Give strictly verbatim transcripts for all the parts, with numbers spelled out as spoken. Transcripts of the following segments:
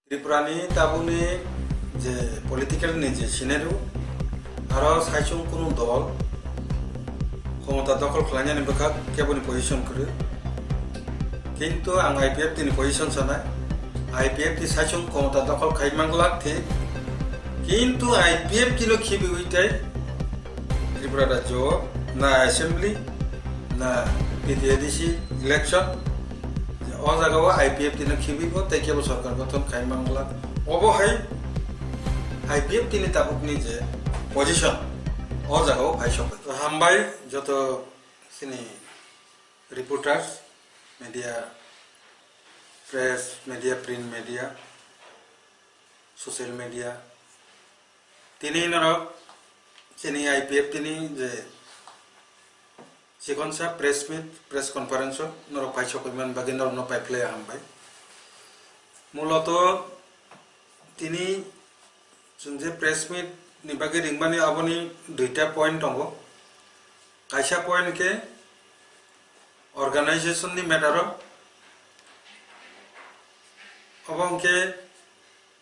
Tripura ni tabukni je political ni je scenario, aro saichung kunu dol khomota dokhol khlainani bwkha keboni position kwrwi. Kintu ang I P F T ni position sanai. I P F T saichung khomota dokhol khai manglak thik. Kintu I P F T no khibiwi tei Tripura rajyo na assembly na T T A D C election, o jaga o I P F T no khibibo tei kebo sorkar gothon khai manglak. Obo hai I P F T ni tabukni je position, o jaga o phai sokha. To hambai joto chini reporters, media, press, media, print media, social media. Tini norok chini I P F T ni je chikonsa press meet, press conference o norok phai sokoi man bagwi norokno pai phlai hambai. Muloto tini chwng je press meet ni bagwi ringmani aboni duita point tongo. Kaisa point khe organization ni matter o, obo hwnkhe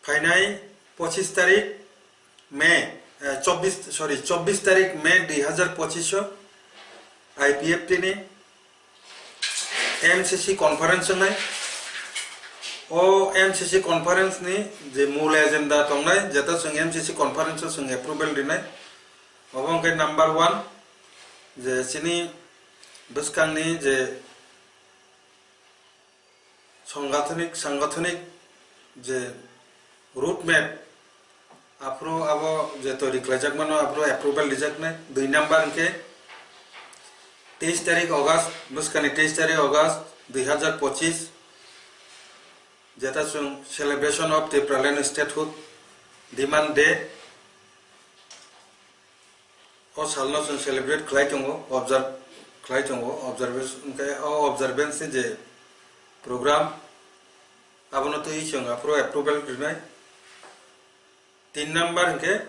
phainai pochis tarik May, eh, chobbish, sorry, chobbish tarik May dui hazar pochis o I P F T ni M C C conference wngnai. O M C C conference ni je mul agenda tongnai, jeta chwng M C C conference o chwng approval rinai. Obo hwnkhe number one, je chini bwskangni je sangathonik, sangathonik je route map, aphuru abo je toiri khlaijak mano, aphuru approval rijaknai. Dui number hwnkhe teis tarik August, bwskani teis tarik August dui hazar pochis, jeta chwng celebration of Tipraland Statehood Demand Day. O salno chwng celebrate khlai tongo, observe khlai tongo, observation, hwnkhe o observance ni je program, abono twi chwng aphuru approval rinai. Tin number hwnkhe,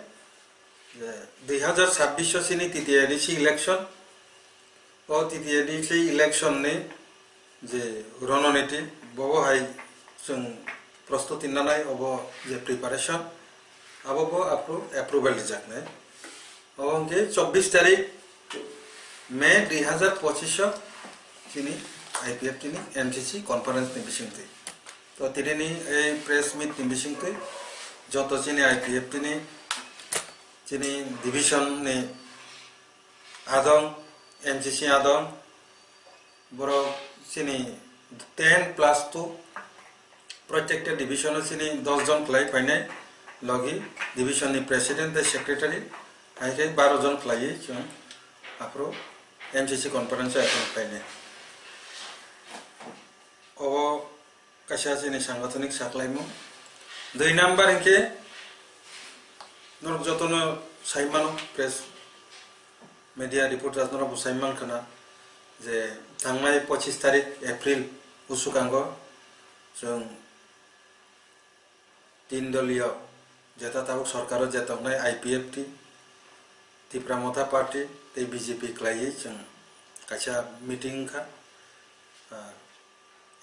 eh, dui hazar chabbish o chini T T A D C election, o T T A D C election ni je rononiti, bobo hai chwng prostuti nanai, obo je preparation, abo bo appro-, approval rijaknai. Obo hwnkhe chobbish tarik May dui hazar pochis o chini I P F T ni M C C conference ni bisingtwi. To tini ni ei press meet ni bisingtwi joto chini I P F T ni chini division ni adong, M C C adong, borok chini ten plus two, protekta division o chini dos jon khlai phainai, logi division ni president tei secretary, hai khe baro jon khlaiwi chwng aphuru M C C conference o attend khlainai. Obo kaisa chini sangathonik saklaimung. Dui number hwnkhe norok jotono sai mano, press media reporters norok bo sai mankha na je thangnai pochis tarik April bwswkango chwng tin doliyo jeta tabuk sorkaro je tongnai I P F T, Tipra Motha Party tei B J P khlaiwi chwng kaisa meeting wngkha. Ah,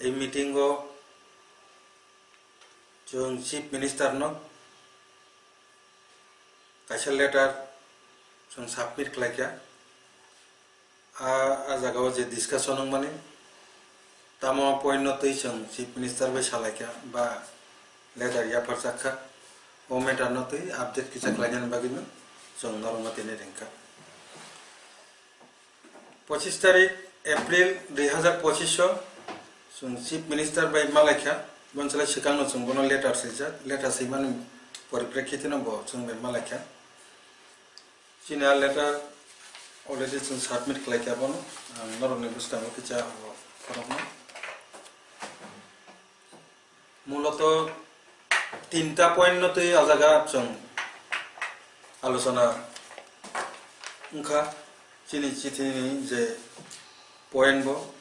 ei meeting o chwng Chief Minister no kaisa letter chwng submit khlaikha. A, a jagao je discussion wngmani tamo point no twi chwng Chief Minister bai salaikha ba letter yapharjakha, o matter no twi update kisa khlainani bagwi no chwng norokno tini ringkha. Pochis tarik April dui hazar pochis o chwng Chief Minister bai malaikha, bonsala swkangno chwng bono letter swijak, letter swimani poriprekhitino bo chwng bai malaikha. Chini a letter already chwng submit khlaikha bono, ang norokni bwskango kisa abo khorokno. Muloto tinta point no twi o jaga chwng alochona wngkha. Chini chithi ni je point bo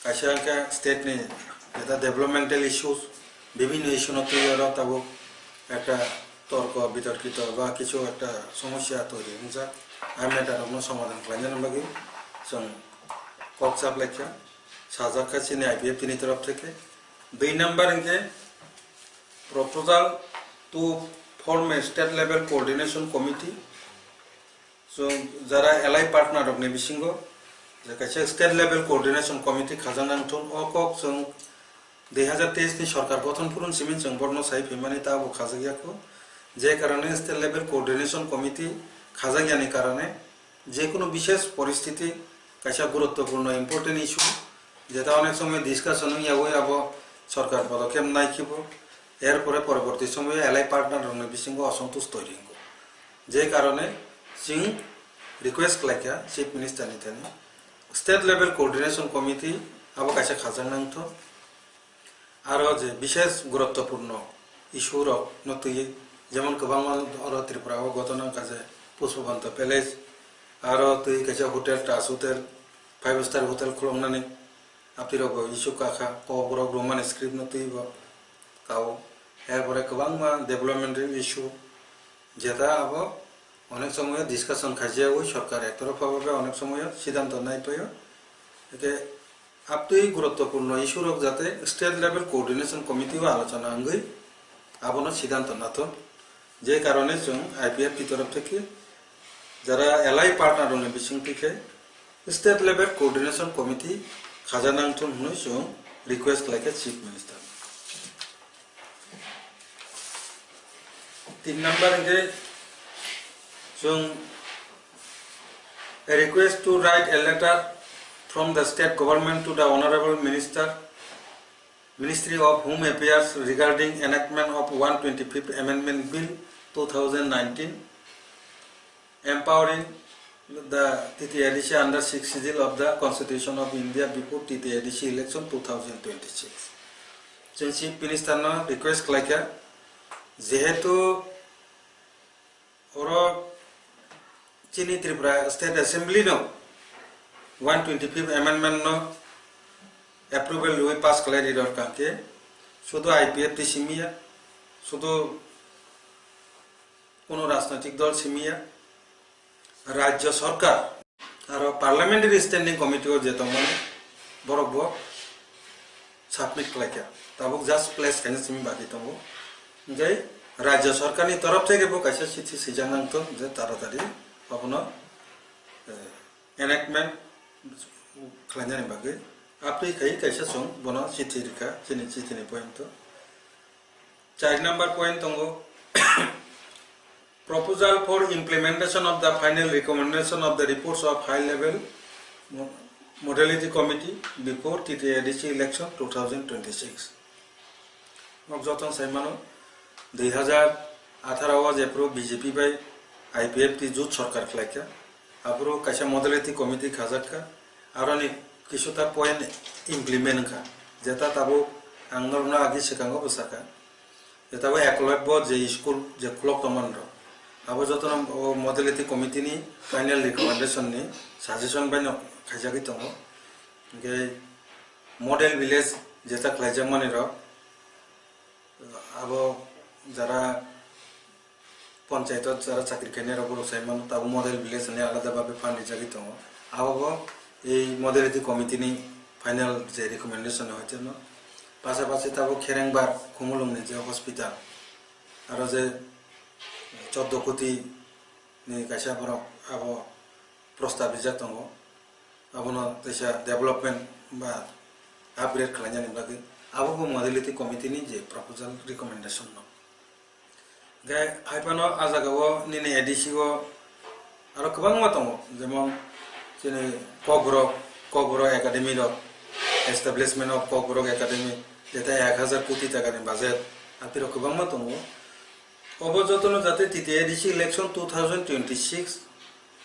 kaisa khe state ni jeta developmental issues, bibhinno issue no twi oro tabuk ekta torko bitorkito ba kichu ekta somosya toiri wngjak. A matter rok no somadhan khlainani bagwi chwng kok chap laikha, sajak kha chini I P F T ni torof theke. Dui number hwnkhe Proposal to form a state level coordination committee. Chwng jara allied partner rokni bisingo je kaisa state level coordination committee khajak nang thung, o kok chwng dui hazar teis ni sorkar gothon phurun simi chwng borno sai phaimani, ta bo khajak ya kho. Je karone state level coordination committee khajak yani karone je kono bishesh poristiti kaisa guruttopurno important issue jeta onek somoy discussion wng ya, abo sorkar podokhep nai khibo, er pore poroborti somoyo allied partner rokni bisingo osontush toiri wngo. Je karone chwng request khlaikha Chief Minister ni thani, state level coordination committee abo kaisa khajak nang thung. Aro je bishesh guruttopurno issue rok no twi, jemon kwbangma oro Tripura o ghotona wngkha je Pushpabanta Palace, aro twi kaisa hotel, Taj Hotel, five star hotel khuloknani, apirok bo issue kakha, kok borok Roman script no twi bo kao. Erpore kwbangma development issue, jeta abo onek somoyo discussion khaijagwi sorkar ektorpha bhabe onek somoyo siddhanto nai paio. Eke aptwi guruttopurno issue rok jate state level coordination committee o alochona wngwi abono siddhanto nathok. Je karone chwng I P F T torof theke jara allied partner rokni bisingtwi khe state level coordination committee khaja nang thung hwnwi chwng request khlaikha Chief Minister. Tin number hwnkhe chwng a request to write a letter from the state government to the Honorable Minister, Ministry of Home Affairs regarding enactment of one twenty-fifth Amendment Bill two thousand nineteen, empowering the T T A D C under sixth schedule of the Constitution of India before T T A D C election two thousand twenty-six. Chwng Chief Minister no request khlaikha, jehetu oro chini Tripura State Assembly no one twenty-fifth Amendment no approval rwi pass khlai ri rwkha khe, sudu I P F T simi ya, sudu kono rajnoitik dol simi ya, Rajya Sorkar aro Parliamentary Standing Committee o je tongmani borok bo submit khlaikha. Tabuk just place khaina simi baki tongo. Hingke Rajya Sorkar ni torof theke bo kaisa chithi swijak nang thung je taratari abono, eh, enactment khlainani bagwi. Aptwi khai kaisa chwng bono chithi rikha, chini chithi ni point o. Char number point tongo, proposal for implementation of the final recommendation of the reports of high level mo-, modality committee before T T A D C election two thousand twenty-six. Nok joto sai mano, dui hazar atharo o jephru B J P bai I P F T jut sorkar khlaikha, aphuru kaisa modality committee khajakha, aroni kisuta point implement wngkha, jeta tabuk ang norokno agi swkango bwsakha, jeta bo Eklavya bo je school je khulok tongmani rok, abo jotono o modality committee ni final recommendation ni suggestion bai no khaijagwi tongo, hingke model village jeta khlaijakmani rok, abo jara panchayat o jara chakri khainai rok borok sai mano, tabuk model village hinwi alada babe fund rijagwi tongo. Abo bo ei modality committee ni final je recommendation ni hoite no. Pasapasi tabuk Kherengbar Khumulwng ni je hospital, aro je chordo koti ni kaisa borok abo prostab rijak tongo. Abono teisa development ba upgrade khlainani bagwi abo bo modality committee ni je proposal recommendation no. Hingke hai phano ah jaga o nini A D C o aro kwbangma tongo, jemon chini Kokborok, Kokborok Academy rok, establishment of Kokborok Academy, jeta ek hazar koti taka ni budget, apirok kwbangma tongo. Obo jotono jate T T A D C election two thousand twenty-six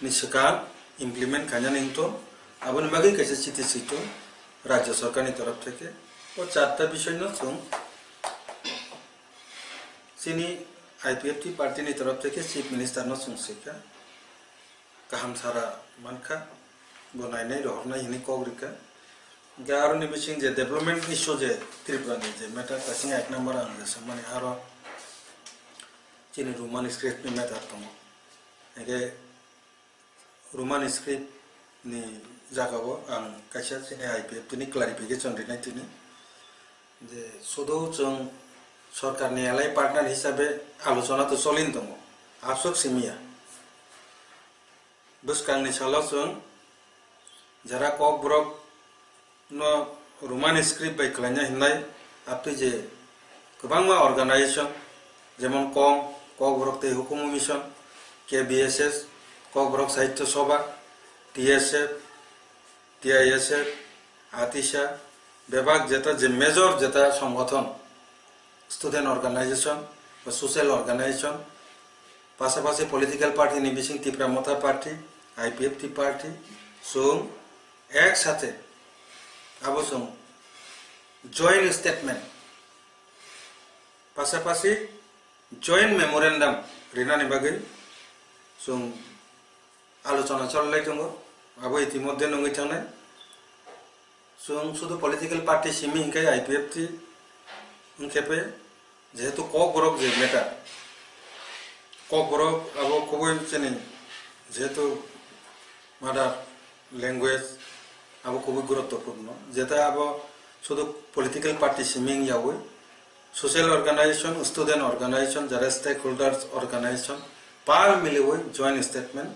ni swkang implement khainani wngthung, aboni bagwi kaisa chithi switung Rajya Sorkar ni torof theke. O charta bisoy no chwng chini I P F T party ni torof theke Chief Minister no chwng swikha. Kaham sara mankha, bo nainai rohornai hinwi kok rikha. Hingke aroni bising je development issue je Tripura ni je matter, kasing ek number ang je samani aro chini Roman script ni matter tongo. Hingke Roman script ni jaga o ang kaisa chini I P F T ni clarification rinai tini je sudu chwng sorkarni allied partner hisabe alochona to cholin tongo, aswk simiya. Bwskangni salo chwng jara Kokborok no Roman script bai khlaina hinlai, aptwi je kwbangma organization, jemon kom, Kokborok tei Hukumu Mission, K B S S, Kokborok Sahitya Sabha, T S F, T I S F, ATISA, bebak jeta je major jeta songothon, student organization ba social organization, pasapasi political party ni bising Tipra Motha Party, I P F T party, chwng ek sathe abo chwng joint statement, pasapasi joint memorandum rinani bagwi chwng alochona cholai tongo, abo itimodhye nungwi thangnai. Chwng sudu political party simi hinkhe I P F T hinkhe pe jehetu Kokborok je matter, Kokborok abo kubui chini jehetu mother language abo kubui guruttopurno, jeta abo sudu political party simi wngyawi social organization, student organization, jara stakeholders organization, pal miliwi joint statement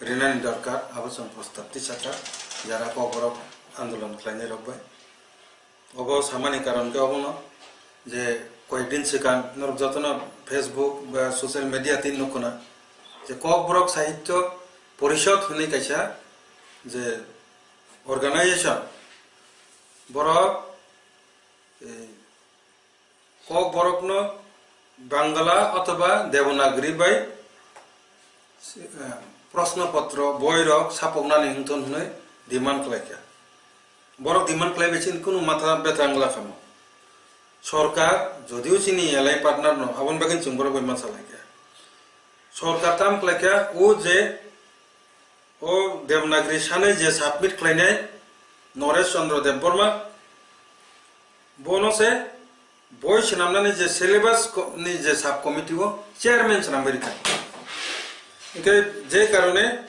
rinani dorkar, abo chwng prostab tisakha, jara Kokborok andolon khlainai rok bai. Obo samani karon khe obono je koyekdin swkang norok jotono Facebook ba social media tin nukkuna je Kokborok Sahitya Porishod hinwi kaisa je organization, borok, eh, Kokborokno Bangla othoba Devanagari bai, eh, proshno potro boirok sapoknani wngthon hwnwi demand khlaikha. Borok demand khlaibai chini kunu matha betha wngla khamo. Sorkar jodio chini allied partner no, aboni bagwi chwng borok bai ma salaikha. Sorkar tam khlaikha, o je o Devanagari sanwi je submit khlainai Naresh Chandra Debbarma, bono se boi swnamnani je syllabus ko-, ni je sub committee o chairman swnamwi rikha. Hinkhe je karone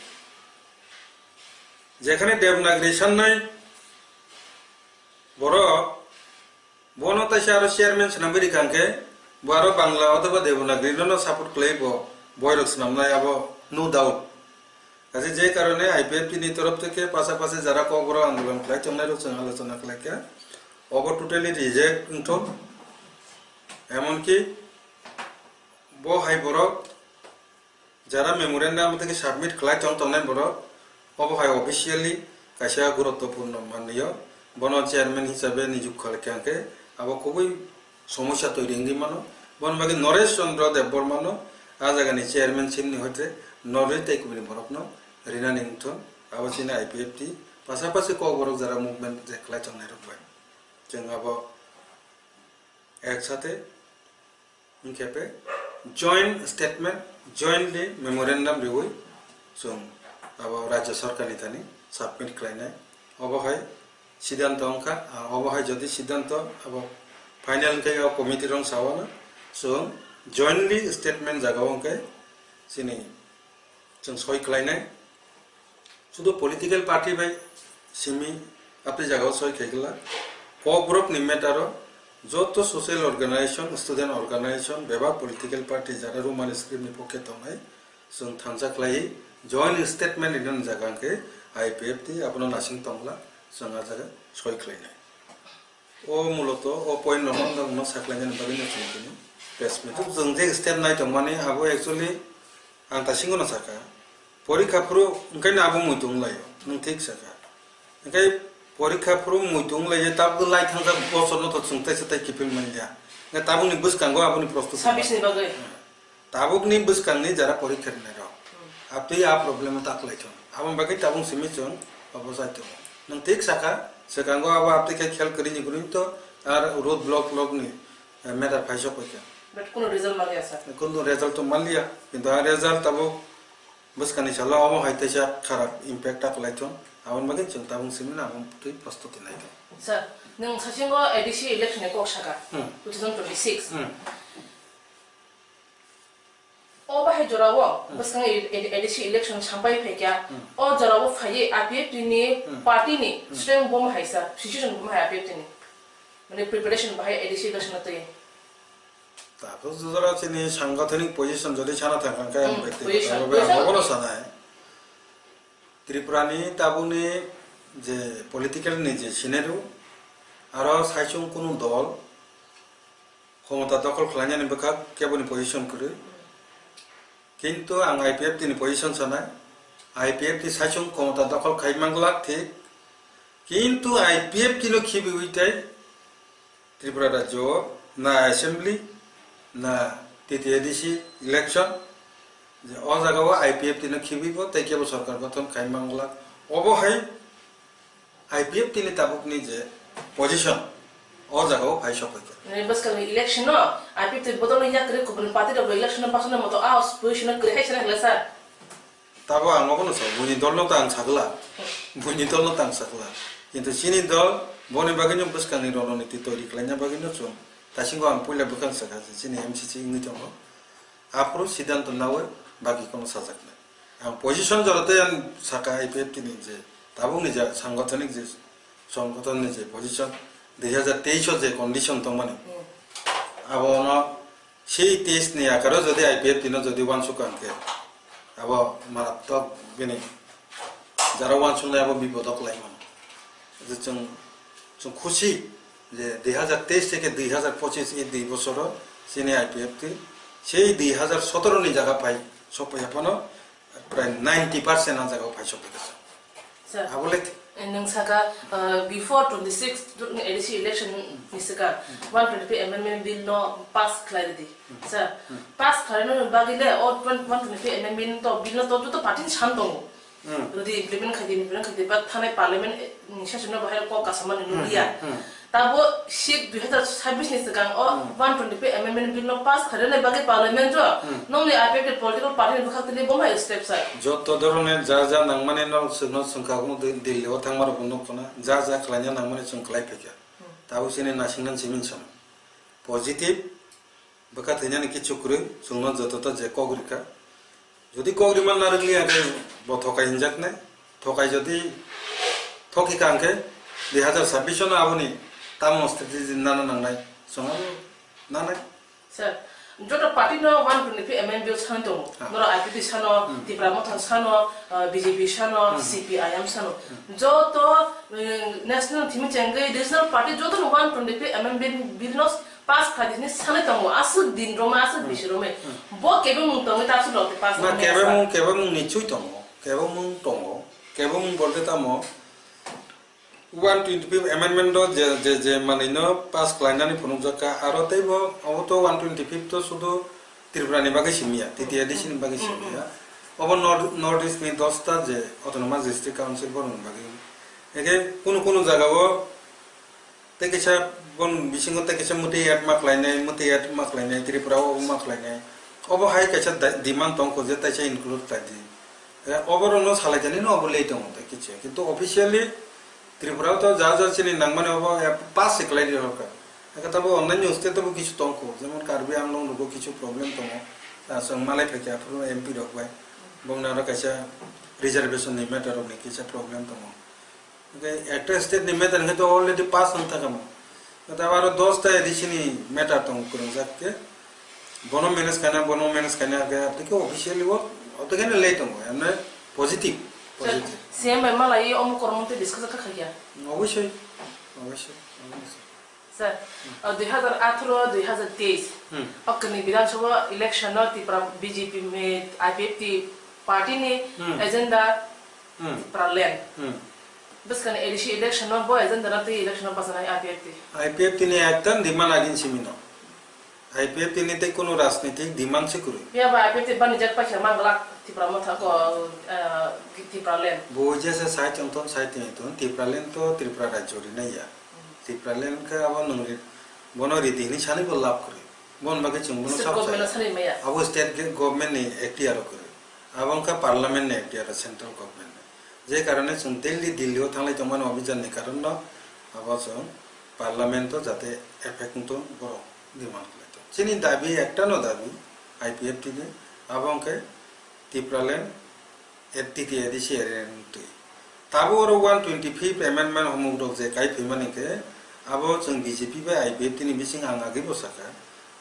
jekhane Devanagari sannai borok bono taisa aro chairman swnamwi rikha hinkhe bo aro Bangla othoba Devanagari no, no support khlai bo boirok swnamnai abo no doubt. Kaisa je karone I P F T ni torof theke pasapasi jara Kokborok andolon khlai tongnai rok chwng alochona khlaikha. Obo totally reject wngthok. Emonki bo hai borok jara memorandum theke submit khlai tong tongnai borok, obo hai officially kaisa guruttopurno manlio. Bono chairman hisabe nijuk khlaikha hinkhe abo kubui somosya toiri wngwi mano. Bono bagwi Naresh Chandra Debbarma no a jagani chairman simni hoite norwi tei kubuni borokno rinani wngthon. Abo chini I P F T pasapasi Kokborok jara movement je khlai tongnai rok bai. Chwng abo ek sathe hinkhe pe joint statement, jointly memorandum riwi chwng abo Rajya Sorkarni thani submit khlainai. Obo hai siddhanto wngkha, ah, obo hai jodi siddhanto abo final wngkhe o committee rok sawano chwng jointly statement jagao wngkhe chini chwng soi khlainai. Sudu political party bai simi apni jagao soi khaikla. Kokborok ni matter o joto social organization, student organization, bebak political party jara Roman script ni pokhe tongnai, chwng thansa khlaiwi joint statement rinani jaga hwnkhe I P F T abono nasing tongla, chwng a jaga soi khlainai. O muloto o point no no no saklainani bagwi no chwng tini press meet. Chwng je step nai tongmani abo actually ang ta singo no saka. Porikha phuru hwnkhe no abo muitu wnglaio. Nwng thik saka. Hwnkhe porikha phuru muitu wnglaio tabuk lai thangjak bosor no to chwng teisa tai kiphil manliya. Hwnkhe tabukni bwskango aboni prosto. Sabis ni bagwi. Tabukni bwskangni jara porikha rinai rok. Hmm. Aptwi a problem ta khlai thung. Aboni bagwi tabuk simi chwng obo sai tongo. Nwng thik saka, swkango abo aptwi khe khel kwrwini kwrwini to ar road block block ni, eh, matter phai sok paikha. But kuno result maliya sir. Kuno result to maliya, kintu a result tabuk bwskangni salo obo hai teisa kharap impact ta khlai thung. Aboni bagwi chwng tabuk simi na aboni twi prostuti nai thung. Sir, nwng sasingo A D C election ni kok saka, Hmm. two thousand twenty-six. Hmm. O bahai jorao Hmm. bwskango e-, e-, A D C election sampai phaikha. Hmm. O jorao phaiwi I P F T ni Hmm. party ni Hmm. strength bo hai sa, situation bo hai I P F T ni. Mane preparation bahai A D C election twi. Tabuk jora chini sangathanik position jodi sana thangkha khe ang Hmm, bektikoto position, bhabe ang position. Obono sanai. Tripura ni tabukni je political ni je scenario, aro saichung kunu dol khomota dokhol khlainani bwkha keboni position kwrwi. Kintu ang I P F T ni position sanai, I P F T saichung khomota dokhol khai manglak thik, kintu I P F T no khibiwi tei Tripura rajyo na assembly, na T T A D C election, je o jaga o I P F T no khibibo tei kebo sorkar gothon khai manglak. Obo hai I P F T ni tabuk ni je position o jaga o phai sokoi kha. Nini bwskang ni election no I P F T bodol ni yakri kubun party rok election no pasana moto a position no kwrwi hai sana hwlasa. Tabo ang obono sa, buini dol no ta ang sakla, buini dol no ta ang sakla. Kintu chini dol boni bagwi no bwskang ni rononiti toiri khlaina bagwi no chwng tasingo ang puila bwkhang sakha je chini M C C wngwi tongo. Aphuru siddhanto nawi baki kono sajaknai. Ang position jora tei ang saka I P F T ni je tabukni je sangathanik je songgothon ni je position dui hazar teis o je condition tongmani, Hmm. Abono sei teis ni akaro jodi I P F T no jodi uansuk ang khe abo marattok bini jara uansuknai abo bipodok lai mano. Je chwng, chwng khusi je dui hazar teis theke dui hazar pochis e dui bosoro chini I P F T sei dui hazar sotoro ni jaga phai sokphai phano prai ninety percent a jaga phai sokphai kha. Sir, Abo le nwng saka, uh, before twenty six A D C election ni saka one twenty amendment bill no pass khlai ridi. Sir, pass khlai no bagwi le o one twenty amendment to bill no to to party ni san tongo. Hmm. Rudi implement khai di, implement khai di, but thanai parliament, eh, ni session no bahai kok kasamani Hmm, nuliya. hmm, hmm. Tabo seat dui hazar sabbish ni swkang o Hmm. one twenty-five amendment bill no pass khai rwnai bagwi parliament o Hmm. nongni I P F T political party ni bwkhak tini bo mai step sai. Joto dhoroner ja ja nangmani norok swkno swngkha, omo Di-, Delhi o thangma rok bo nukho na, ja ja khlaina nangmani chwng khlai phaikha. Hmm. Tabuk chini naisingnan simi sono. Positive Bwkha thwinani kichu kwrwi, chwngno jototo je kok rikha. Jodi kok rima narwkliya khe bo thokai hinjaknai. Thokai jodi thoki ka hwnkhe dui hazar sabbish no aboni tamo strategy nana nangnai, chwng abo nanai. Sir, joto party no one twenty-five amendment bill sani tongo. Ah. Norok I P F T sano, Hmm. Tipra Motha sano, uh, B J P sano, Hmm. C P I M sano. Hmm. Joto, uh, national thimi chengwi regional party joto no one twenty-five amendment bill no pass kha di hinwi sanai tongo, aswk din romwi, aswk Hmm. bisi romwi. Hmm. Bo kebengmung tongwi ta aswk rok pass Na kha kebengmung, kebengmung ni chui tongo, kebengmung tongo, kebengmung bolte tamo one twenty-fifth amendment o je, je, je manwi no pass khlainani phunukjak kha, aro teibo obo to one twenty-fifth to sudu Tripura ni bagwi simi ya, T T A D C ni bagwi Hmm, simi hmm. ya. Obo North, North East ni dosta je Autonomous District Council borok ni bagwi. Eke kunu kunu jaga o Tei kaisa bon bisingo tei kaisa mwtwi add ma khlainai, mwtwi add ma khlainai, Tripura o ma khlainai. Obo hai kaisa da-, demand tong kho je taisa include khlai di. Eh, oborokno salai jani no obo late tongo tei kichu. Kintu officially Tripura o to ja ja chini nangmani obo, eh, pass se khlai di horkha. Eka tabo onnaino state o bo kichu tong kho, jemon Karbi Anglong rogo kichu problem tongo. Ah, chwng malai phaikha aphuru M P rok bai. Bongni aro kaisa reservation ni matter rok ni kisa problem tongo. Hwnkhe ekta state ni matter hwnkhe to already pass wng thangkha mo. Hwnkhe abo aro dos ta A D C ni matter tongo kwrwngjak khe. Bono manage khaina, bono manage khaina hwnkhe aboni khe officially o, aboni khe late tongo, emne positive, Sir, positive. C M bai malai omo kormo tei discuss kha khaiya? Obviously, obviously, obviously. Sir, uh, dui hazar atharo, dui hazar teis, Hmm. o kwrwini Bidhan Sabha election no Tipra B J P mi I P F T party ni Hmm. agenda Hmm. Tipra land. Hmm. Bwskangni A D C election no bo agenda no twi election no bachanai I P F T. I P F T ni ekta demand agin simi no. I P F T ni tei kunu rajnitik demand se kwrwi. Phiya ba I P F T bani jak paisa manglak Tipra Motha ko, uh, Tipra land. Bo je se sai tong tong sai tong tong Tipra land to Tripura rajyo rinai ya. Tipraland khe abo nwng ri-, bono ridi hinwi sanwi bo lab kwrwi. Boni bagwi chwng bono State sab government-no saya. Sanwi maya. Abo state ge-, government ni ekhtiar o kwrwi. Abo wngkha parliament ni ekhtiar o, central government ni. Je karone chwng daily Delhi o thanglai tongmani obijan ni karon no abo chwng parliament o jate effect wngtong borok demand khlai tong. Chini dabi ekta no dabi I P F T ni, abo wngkhe Tipraland T T A D C area ni twi. Tabuk oro one twenty-fifth amendment humuk rok je kai phaimani khe, abo chwng B J P bai I P F T ni bising ang agwi bo sakha,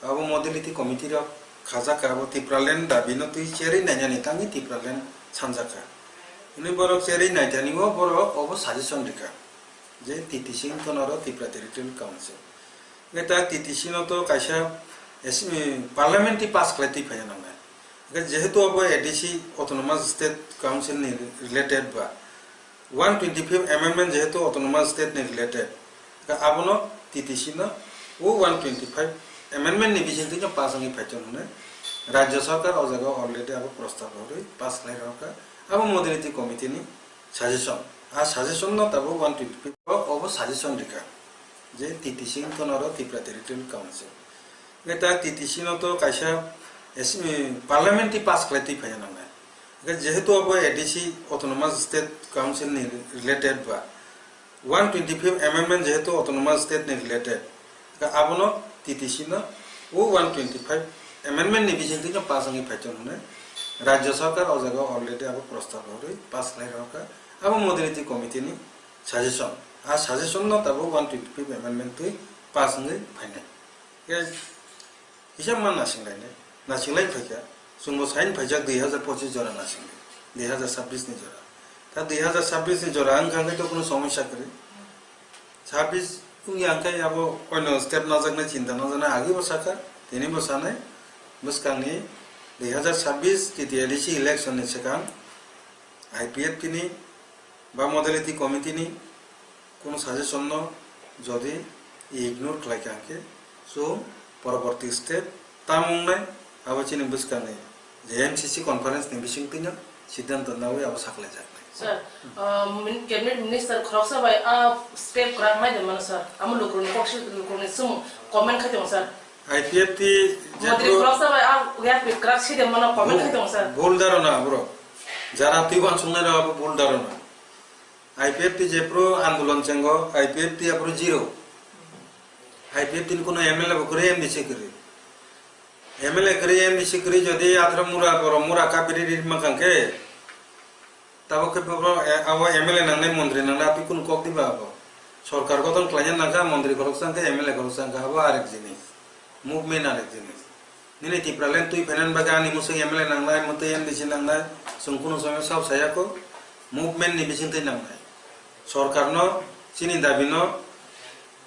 Abo modality committee rok khajak kha, abo Tipraland dabi no twi cherwi nainani tangwi Tipraland sanjak kha. Hwnwi borok cherwi naithani o borok obo suggestion rikha je T T C wngkha norok Tripura Territorial Council. Hwnkhe ta T T C no to kaisa es-, parliament twi pass khlai twi phaiya nangnai. Hwnkhe jehetu abo A D C Autonomous State Council ni related ba, one twenty-five amendment jehetu Autonomous State ni related, hwnkhe abono T T C no o one twenty-five amendment ni bisingtwi no pass wngwi phaithung hwnwi Rajya Sarkar o jaga already abo prostab rwgwi pass khlai rwkha. Abo modality committee ni suggestion. A suggestion no tabuk one twenty-five o, obo suggestion rikha je T T C wngkha norok Tripura Territorial Council. Hwnkhe ta T T C no to kaisa es-, parliament twi pass khlai twi phaiya nangnai. Hwnkhe jehetu abo A D C Autonomous State Council ni related ba, one twenty-five amendment jehetu Autonomous State ni related, hwnkhe abono T T C no o one twenty-five amendment ni bisingtwi no pass wngwi phaithung hwnwi Rajya Sarkar o jaga already abo prostab rwgwi pass khlai rwkha. Abo modality committee ni suggestion. A suggestion no tabuk one twenty-five amendment twi pass wngwi phainai. Khe kisa ma nasinglai nai. Nasinglai phaikha. Chwngbo sain phaijak dui hazar pochis jora nasingli. Dui hazar sabbish ni jora. Ta dui hazar sabbish ni jora wngkha khe to kuno somosya kwrwi. Sabbish wngya hwnkhe abo koino step najaknai chinta najaknai agibo sakha. Tinibo sanai. Bwskangni dui hazar sabbish T T A D C election ni swkang I P F T ni ba modality committee ni kuno suggestion no jodi ignore khlai kha hwnkhe chwng poroborti step tamo wngnai abo chini bwskangni je M C C conference ni bisingtwi no siddhanto nawi abo saklaijaknai. Sir, uh, min-, cabinet minister khoroksa bai a step kwrak mai de mano sir. Amo lukurokni kok si, lukurokni sumung comment khai tongo sir. I P F T je Mantri pro- khoroksa bai a yak kwrak si de mano comment khai tongo sir. Bul daro na bro. Jara twi uansuknai rok abo bul daro na. I P F T jephru andolon chengo, I P F T aphru zero. I P F T ni kuno M L A bo kwrwi, M D C kwrwi. M L A kwrwi, M D C kwrwi, jodi atharo mura, borok mura kapiri ri mankha khe, tabuk khe bo, bo, e, abo M L A nangnai, montri nangnai, aphi kunu kok diba abo? Sorkar gothon khlaina nangkha, montri khoroksa wngkha, M L A khoroksa wngkha, abo arek jinis. Movement arek jinis. Nini Tipraland twi phainani bagwi ani mwswk M L A nangnai, mwtwi M D C nangnai, chwng kunu somoi sab saya kho, movement ni bisingtwi nangnai. Sorkarno chini dabino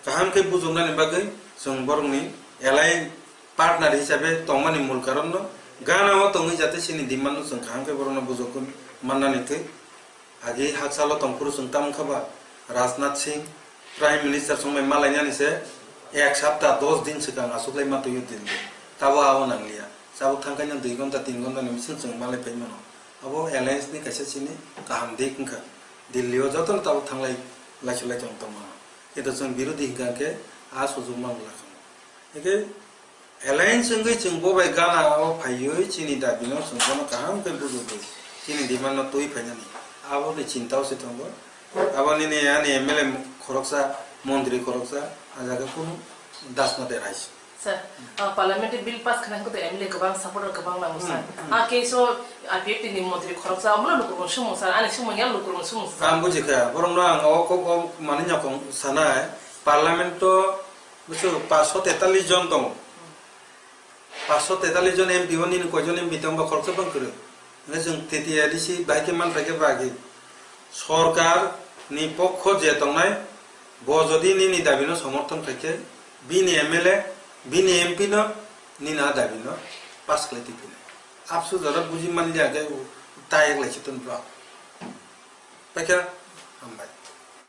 kaham khe bujoknani bagwi chwng borokni alliance partner hisabe tongmani mul karonno gana o tongwi jate chini demand no chwng kaham khe borokno bujokgwi mannani thwi. Agi hakchalo tongphuru chwng tamo wngkha ba Rajnath Singh Prime Minister songbai malainani se ek sapta dos din swkang achuklai ma twiyo Delhi. Tabo abo nangliya. Tabuk thangkhaino dui ghonta, tin ghonta ni bising chwng malai phai mano. Abo alliance ni kaisa chini kaham dik wngkha. Delhi o jotono tabuk thanglai laisu lai tong tongmano. Kintu chwng birodhi hwnkha khe a sujuk manglakha. Hwnkhe alliance wngwi chwng bo bai gana o phaiwi chini dabi no chwng bono kaham khe bujogwi chini demand no twi phainani. Aboni chinta o se tongo. Abo nini ani M L A khoroksa, montri khoroksa, a jaga kunu das no derais. Sir, ah, parliament bill pass khna hwnkhe M L A kwbang, supporter kwbang nango, sir. Hmm, hmm. A case o I P F T ni montri khoroksa, omono lukurokno sumung, sir, ani sumung ya lukurokno sumung, sir. Ang buji kha, borokno ang o kok o manwi nyakong sanai, parliament o Buso, paanch sho tetalis jon tongo. Paanch sho tetalis jon M P o nini koijon M P tongo, ba khoroksa bang kwrwi. Hwnkhe chwng T T A D C bai khe man phaikhe bagi. Sorkar ni pokho je tongnai, bo jodi nini dabi no somorthon khaikhe, bini M L A, bini M P no nini a dabi no pass khlai twi phinai. Apsu jora buji manliya khe ta ek lai chiton bro. Paikha, hambai.